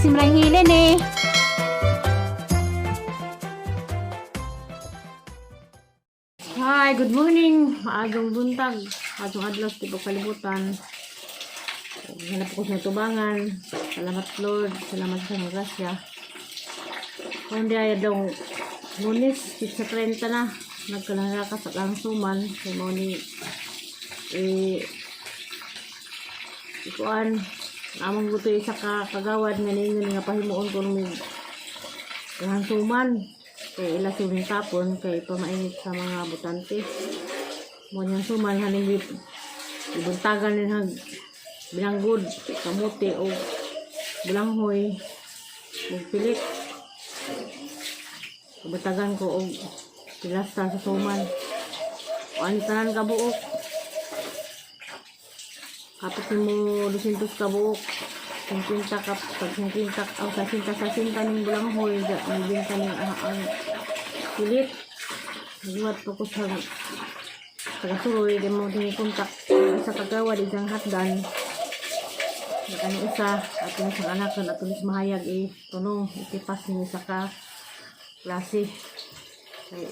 Simrang Hilin eh. Hi, good morning. Maagang buntag. Atong adlaw sa tibok kalibutan. Hanap ko sa tubangan. Salamat, Lord. Salamat sa iyong grasya. Kung di ay daw Lunes, 6:30 na. Nagkalangaka sa kang suman. Kay mo ni eh, ikuan among gusto isa ka kagawad nga ningon nga pahimuon ko ng suman kay ila suning tapon kay pamainit sa mga butante mo niyang suman haning ibuntagan din hag bilanggod, kamote o bulanghoy ug pilit. Ibuntagan ko og pilasta sa suman o ang tanan ka buok, kapit nimo 200 ka buok, 50 ka pag 50 aw 60 60 ning bulanghoy da mibenta ning ang pilit. Nagwat po ko sa taga-suroy, di mo din kontak sa kagawa di isang hatdan. Ang isa, at yung isang anak, at yung mahayag, eh, tuno, itipas ni sa ka klase. Kay,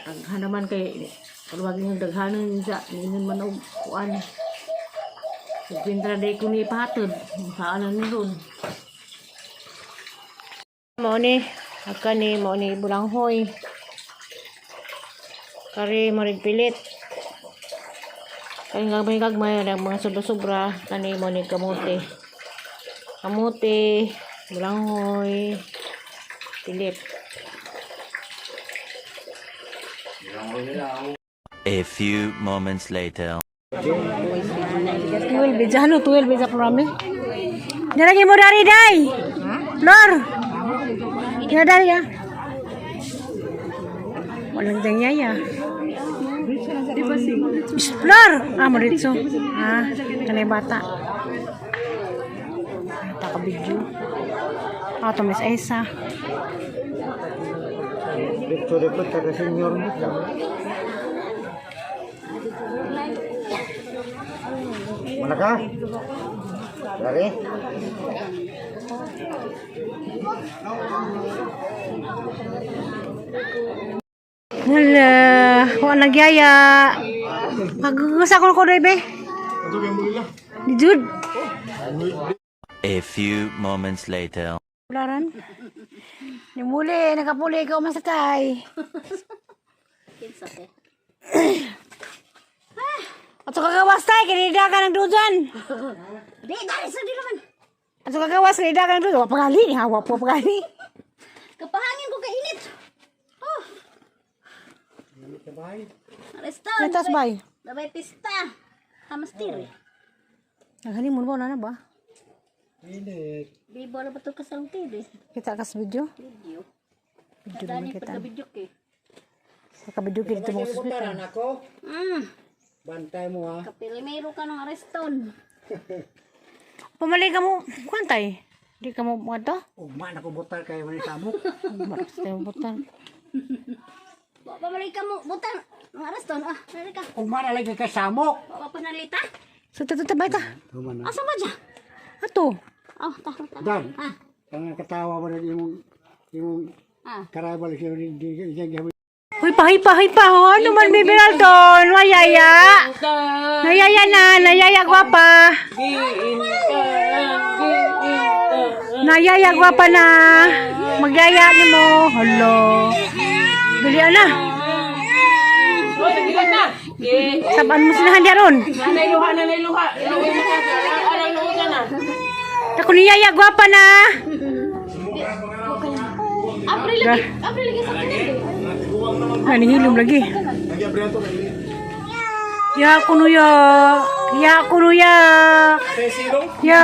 daghan naman kay, kaluwag yung daghanon sa, ningon man og kuan. Nagpintra day ko ni ipahatod, saan na ni ron. Mao ni, aka ni, mao ni bulanghoy. Kari marig pilit. Kay nga may gagmay ang mga sobra-sobra kani mo ni kamote. Kamote, bulanghoy, pilit. A few moments later. 12 bija ano 12 bija krami. Nalagi mo dari day. Lor. Kaya dari ya. Walang dang yaya. Flor! Ah, mo dito. Ah, kanay bata. Bata ka video. Ah, to Miss Esa. Dito dito taga senior mo. Mana ka? Lari? Hala, wa nagyaya. Paggusa ko ko be. Ni Jude. A few moments later. Ularan. Ni muli, nakapuli ikaw masatay. Kinsa te. Ato kagawas tay, kinida ka ng dujan. Di, dari sa di naman. Ato kagawas, kinida ka ng dujan. Wa pagali, ha, wa po pagali. Kapahangin ko kay init. Oh. Areston. Letas bay. Dabay pista. Hamastir. eh. Naghani mo ba na ba? Di bola ba to ka sa TV? Kita ka sa video. Video. Video naman Dani kita. pagka video kay. Sa video kay dito mo sa Butaran ako. Bantay mo ha. Kapilimero ka ng areston. Pumali ka mo, kuantay. Di ka mo mo to? Ugma na ko butar kay wala samok. Maras tayo butan. Wa pa malay ka mo butan ng areston. Ah, dali ka. Ugma na lagi kay samok. Wa pa panalita. So tato tabay ta. Tuma na. Asa ba dya? Ato. Oh, taro taro. Dan. Ah, Ang katawa mo rin imong imong ah. karabal siya rin di di Hoy pa, hoy pa, hoy pa. Oh, ano man may Beraldon? Wayaya. Nayaya na, nayaya gwapa. Nayaya gwapa na. Magyaya ni mo. Hello. Dali na. Sabaan mo sinahan diya ron. Ako niyaya gwapa na. April lagi, April lagi sa kanan. Nanihilom lagi. Ya kuno ya. Ya kuno ya. Ya.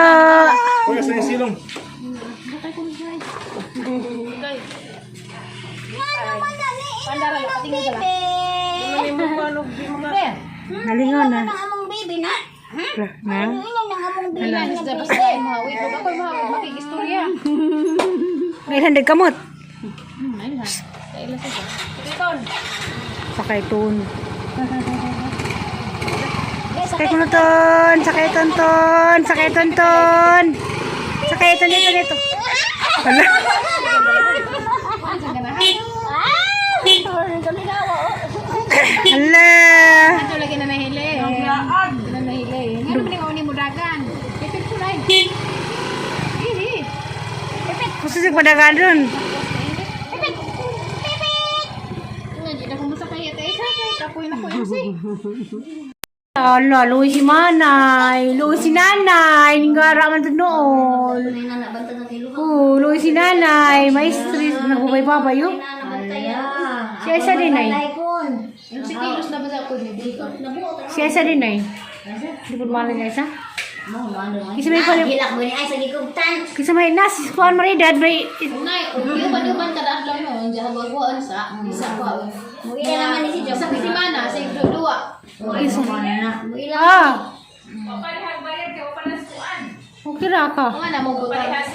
Pandara lo patingin ka lang. Nalingaw na. Ang among baby na. Na. Ano ang among baby na? Kailan dag kamot? Sakay ton. Sakay kuno ton, sakay ton ton, sakay ton ton. Sakay ito, dito, dito. Hala. Hala. Ito lagi na nahili. Na nahili. Nga naman yung uni mo dagan. Ipit ko na. Ihi. Gusto siya padagan dun. Ipit. Ipit. Nga, di na kumusta kayo. Ate, isa kay kapoy na ko yun si. Hala, luwi si manay. Luwi si nanay. Ningara man ito noon. Oo, luwi si nanay. Maestri. Nagbabay-babay yun. Si Aisa din ay. Yung si kilos na ba sa ako ni Dito? Si Aisa din ay. Di po malay niya isa. Kasi may pala. Hilak mo ni ay sa gikugtan. Kasi may nas, kuan maridad, may Nay, uban uban kada adlaw no, ang jahabaguan sa isa pa. Muila naman ni si Job. Sa semana sa duwa. Isa. Muila. Ah. Okay ra ka. Nga na mo butar. Ha?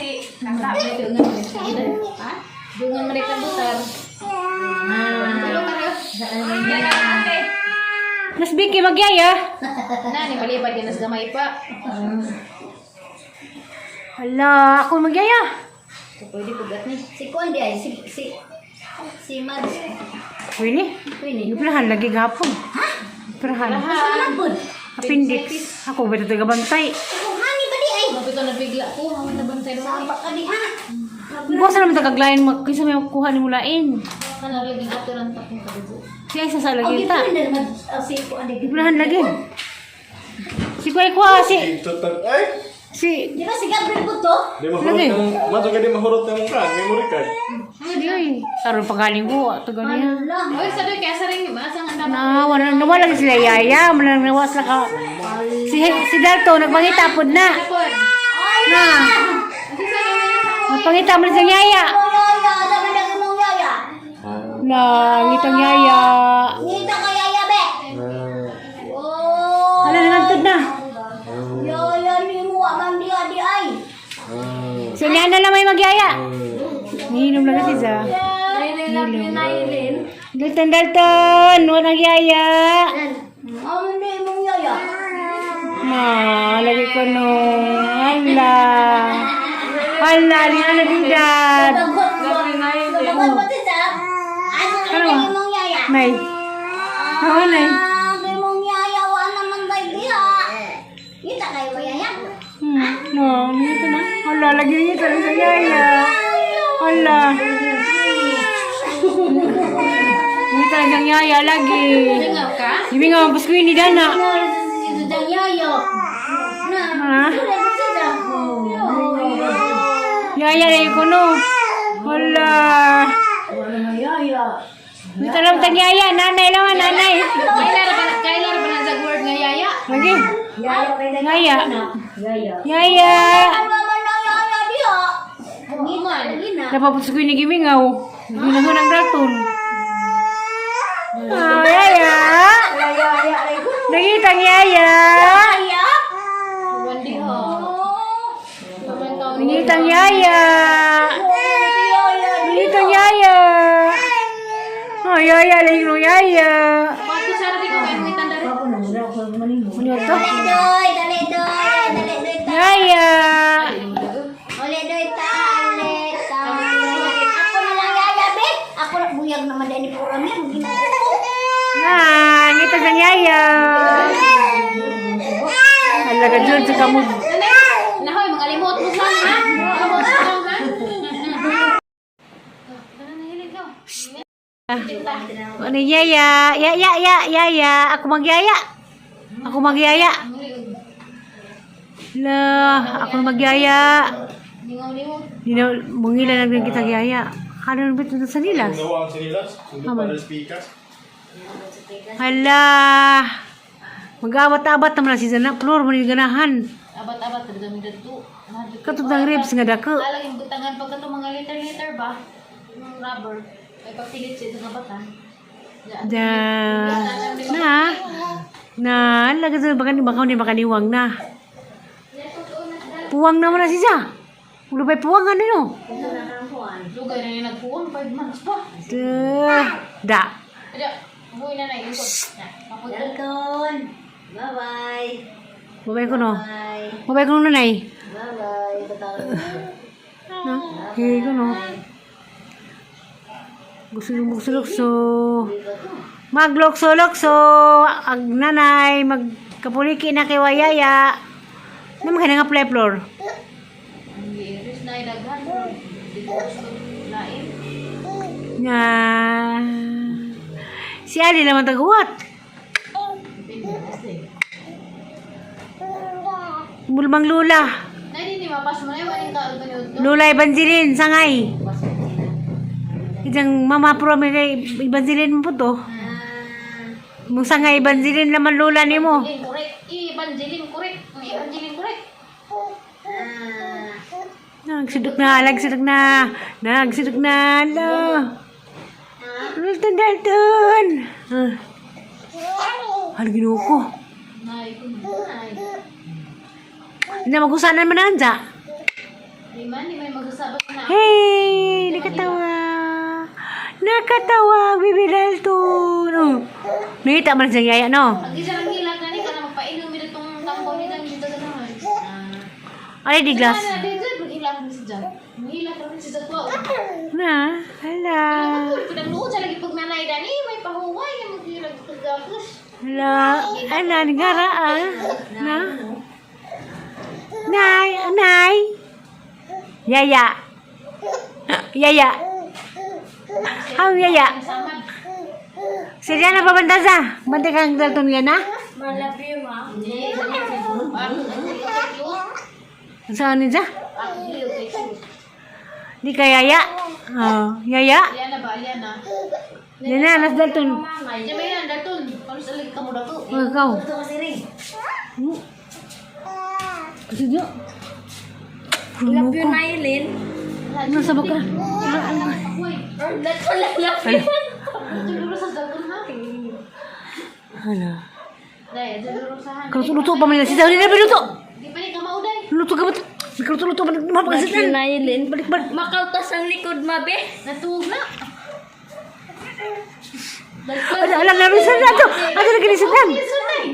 Dungan mereka butar. Tulo ka rin. Mas bigi magyaya. Na ni palipad ka na sa gamay pa. Hala, ako magyaya. So, pwede pugat ni. Si Kuan di ay si si si Mads. Pwede. Pwede. Iprahan lagi gapon. Ha? Iprahan. Ano? Appendix. Ako ba ito tagabantay? Hani ba di ay? Mapito na bigla ko, ang nabantay naman. Sapa ka di ha. Bukas na naman tagaglayan mo. Kaysa may kuha ni mulain. Kana lagi ato lang tapong kadugo. Siya isa sa Ang lagi ta. gipunan naman si Kuan di. Iprahan lagi. Si Kuya Kuha, si... Ay! Si... Di ba si Gabriel Buto? Di mahurot Lagi. ng... Mato ka di mahurot ng kan, memory card. Sige, ay. Karon pagaling ko. Ito ganyan. Ala. Oy, sa doy kaya sa ring asa nga dapat. Na, wala nawala na sila yaya. Wala nang nawas na ka. Si Dalto, nagpangita po na. Tapon. Na. Kasi sa ring Nagpangita mo na siyang yaya. Mong yaya, sabi na mong yaya. Na, ngitang yaya. Ngita ka yaya be. Oh. Hala, nangantod na. Yaya ni mo man di di ay. Si Nana lang may magyaya. Niinom lang kasi siya. Dalton, Dalton! Walang yaya. Amo ni mong yaya. Ma, lagi ko no. Hala. Hala, ni ana didad. Dagot mo. Dagot mo tita. Asa ka Ano? na mong yaya? Nay. Ako, nay. Ah, kay mong yaya wa naman day diha. Ngita kayo mo yaya. No, nito na. Hala, lagi nito lang sa yaya. Hala. Nito lang siyang yaya lagi. Lingaw ka? Ibi nga, mapaskuin ni Dana. Si Dudang yaya. Na. Ha? Si Dudang. Yaya lagi ko no. Hala. Nito lang tang yaya. Nanay lang, ah, nanay. Kailar ba na sa word nga yaya? Lagi. Yaya. Yaya. Ano man ang yaya diha? Human. Napapaskuin ni Gimingaw. Ginahon ang raton. Ah, yaya. Nagitang yaya. Yaya? Wandi ho. Nangitang yaya. Nangitang yaya. Oh, yaya lagi no yaya. Pati sa di ko kayo mga tanda rin. Ano to? Dali doy, dali doy, dali doy ta. Yaya. Uli doy ta, uli ta. Ako na lang yaya be. Ako lang buyag naman dahil ni Pura mi. Ginoo. Na, ngitang yaya. Halaga dyan sa kamod. Nanay, nahoy, mga limot mo sa ha? Mga limot sa ha? Tara, nahilig ka. Ano yaya? Ya ya ya yaya. Ako magyaya. Ako magyaya. La, ako magyaya. Lingaw-lingaw. Di na, mangila lang din kita yaya. Kanon ba ito sa nilas? Nawa ang sinilas, sundo para speakers. Hala! Mag-abat-abat naman na si Zana. Flor, mo ganahan. Abat-abat, dami dito. Katong ng ribs nga dako. Alang yung butangan pagka itong mga liter-liter ba? Yung rubber. May pagpilit siya itong abatan. Da, na, na, laga sa baka baka ni makaniwang na. Puwang naman na siya. Ulo pa'y puwang ano no? Lugay na yung nagpuwang, 5 months pa. Da, da. Ada, buhay na na yung ikot. Na, mapunta. Dalton. Bye-bye. Babay ko no. Bye. Babay ko no nanay. Bye-bye. Tatawag. No? Hey, ko no. Gusto nyo maglukso. Maglukso-lukso. Ag nanay, magkapuliki na kay Wayaya. Ano mga nga play floor? Ang giiris na ilaghan. Dito gusto lain. Nga. Si Ali naman taguwat. Bulbang lula. Nay, di mapas mo na yung waning kaon pa niyo. Lula Evangeline, sangay. Isang mama pro may kay Evangeline mo po to. Mung sangay Evangeline naman lula nimo. Evangeline, correct. Evangeline, correct. Evangeline, correct. Nagsidok na, nagsidok na. Nagsidok na. Ala. Dalton, Dalton. Ah. Ano ginoo ko? Nay, nay. Hindi magusanan man anja. Di man, di may mag-usabot na. Hey, nakatawa. Nakatawa, Baby Dalton. Oh. Nakita man siyang yaya, no? Ang isa lang hilak na ni ka na magpainom nito itong tambo nito dito sa naman. Ay, di glass. Ano, dito, maghilak ni si Jack. Maghilak rin si Jack. Wow. Na, hala. Pag nagluot sa lagi pag nanay dani, may pahuway na maghilak pagkapos. Hala, hala, nagara ah. Na? Nay, nay. Yaya. Yaya. How yaya? Samad. Si Rihanna pabantaza. Bantay kang Dalton yan ah. Malabi ma. Hindi, Saan niya? Di ka yaya? Oh, yaya? Ayan na ba? Ayan na. Yan na, nas Dalton. Diyan may yan, Dalton. Paano sa lagi ka mo dato? Oh, ikaw. Ito kasi rin. Kasi niyo. Ano ko? Nailin. Nasa baka? Uy, That's all I love. Hala. tuluro sa Dalton ha? Hala. Dahil, tuluro sa han. Kaluto-luto pa man nila. Sitaw nila biluto. Di pa ni kamauday. Luto ka ba? Kaluto-luto pa nila. Mapagasitan. Nailin. Balik balik. Makautas ang likod, mabe. Natuog na. Ala, ala, ala, ala, ato. Ato lagi ni Sidan. Sunay.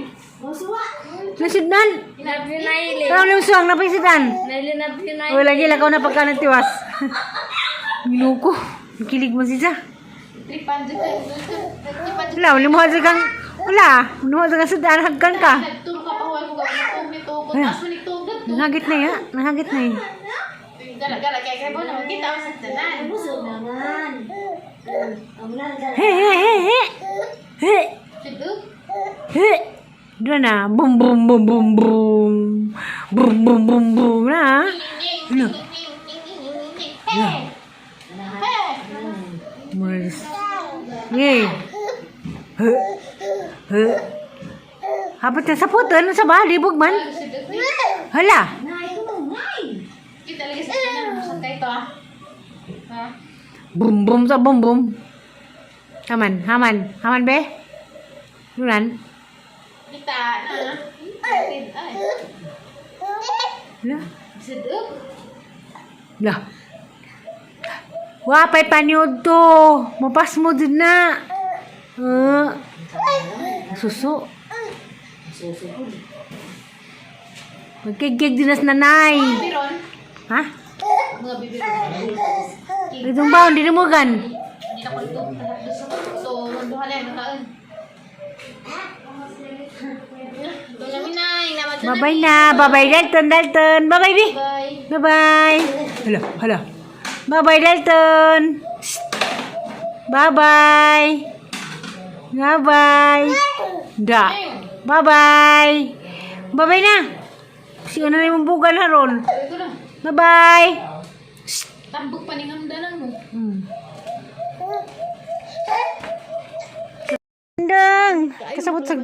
Nasidan. Love you, Nailin. Tawag lang suwang na pa sidan. Nailin, love you, Nailin. O lagi lakaw na pagka nagtiwas. Ginuko. Kilig mo siya. Tripan dyan. Tripan dyan. Wala, wala mo kang wala, wala mo kang sidan hagkan ka. Nagturo ka pa huwag ko gawin nito. Ay. Taas mo nito. Ganto. Nahagit na ya, nahagit na eh. Gala, gala. Kaya kaya po naman kita ako sa tanan. He he he he. He Sidog. he. Doon na, boom boom boom boom boom. Boom boom boom boom na. Ano? Hey! Hey! Mars. Yay. He. He. Hapit na sa puto, ano sa ba? Libog man. Hala. Kita lagi sa tanan. Saan kayo to ah? Ha? Boom boom sa boom boom. Haman, haman, haman be. Nunan. Kita na. Ay. Hala. Sidog. Lah. Wapay panyod to. Mapas mo din na. Suso. Magkigig din nas nanay. Bibiron. Ha? Mga bibiron. Itong baon, dinumugan. Hindi na ko ito. So, duha na yung makaon. Doon namin na. Bye-bye na. Bye-bye, Dalton, Dalton. Bye-bye, Bi. Bye. Bye-bye. Hala, hala. Bye-bye, Dalton. Shh. Bye-bye. Bye-bye. Da. Bye-bye. Bye-bye na. Si ano na yung buga na ron. Ito na. Bye-bye. Tambok pa ni hamdanan mo. Andang. Kasabot sa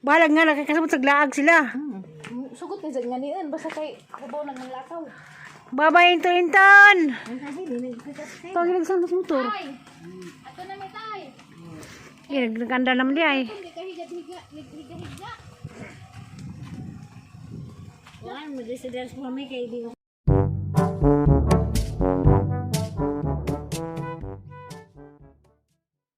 balag nga nakakasabot sa laag sila. Sugot ni nga niyan basta kay kubaw nang lakaw. Bye-bye, Inton Inton. Tawagin lang sa motor. Ay. Ato na mi tay. Eh, nagkanda naman di ay. Hindi ka higa-higa, higa-higa. Wala, mag-residence mo kami kay di ko